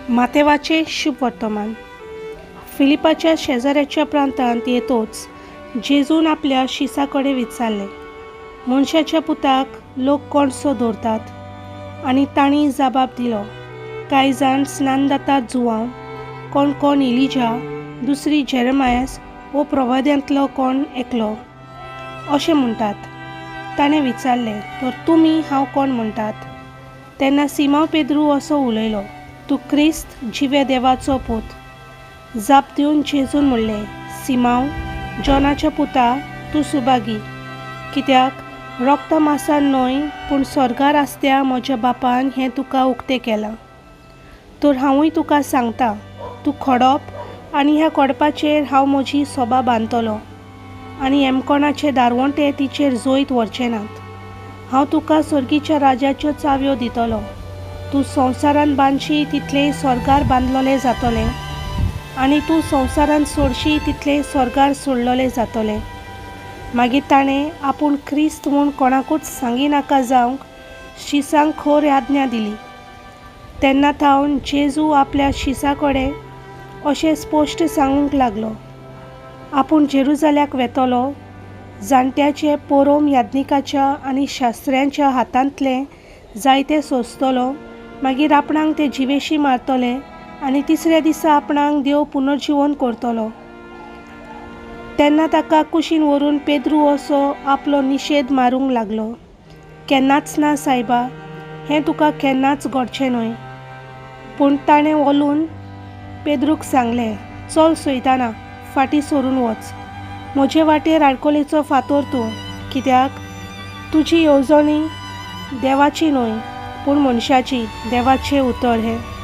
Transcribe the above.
मातेवाचें शुभवर्तमान. फिलिपाच्या शेजाऱ्याच्या प्रांतांत येतोच जेजून आपल्या शिसा कडेन विचारलें, मनशाच्या पुताक लोक कोणसो दवरतात? आनी तांणी जबाब दिलो, कांय जाण स्नानदाता जुवांव, कोण कोण इलिजा, दुसरी जेरेमायस वो प्रवाद्यांतलो कोण एकलो अशें म्हणटात. ताणें विचारलें, तर तुमी हांव कोण म्हणटात? तेन्ना सिमांव पेद्रू असो उलयलो, तूं क्रिस्त, जिव्या देवाचो पूत. जाप दिवन जेजून म्हणलें, सिमांव, जॉनाच्या पुता, तूं सुभागी, कित्याक रोगता मासान न्हय पूण स्वर्गार आसत्या म्हज्या बापान हें तुका उक्तें केलां. तर हांवूय तुका सांगता, तूं खडप आनी ह्या खडपाचेर हांव म्हजी सोबा बांदतलो आनी येमकोणाचे दारवंटे तिचेर जैत व्हरचे नात. हांव तुका सर्गीच्या राजाच्यो चावयो दितलो. तूं संवसारांत बांदशी तितलें स्वर्गार बांदलोलें जातलें आनी तूं संवसारांत सोडशी तितलें स्वर्गार सोडलोलें जातलें. मागीर ताणें आपूण क्रिस्त म्हूण कोणाकूच सांगिनाका जावंक शिसांक खर आज्ञा दिली. तेन्ना थावन जेजू आपल्या शिसा कडेन अशें स्पश्ट सांगूंक लागलो, आपूण जेरुजाल्याक वेतलो, जाणट्याचे पोरोम याज्ञिकाच्या आनी शास्त्र्यांच्या हातांतलें जायतें सोंसतलो, मागीर आपणाक ते जिवेशी मारतले आनी तिसऱ्या दिसा आपणाक देव पुनर्जिवन करतलो. तेन्ना ताका कुशीन व्हरून पेद्रू असो आपलो निशेध मारूंक लागलो, केन्नाच ना सायबा, हें तुका केन्नाच घडचें न्हय. पूण ताणें वळून पेद्रूक सांगलें, चल सैताना, फाटीं सरून वच, म्हजे वाटेर आडकोलेचो फातोर तूं, कित्याक तुजी येवजणी देवाची न्हय पूण मनशाची. देवाचें उतर हें.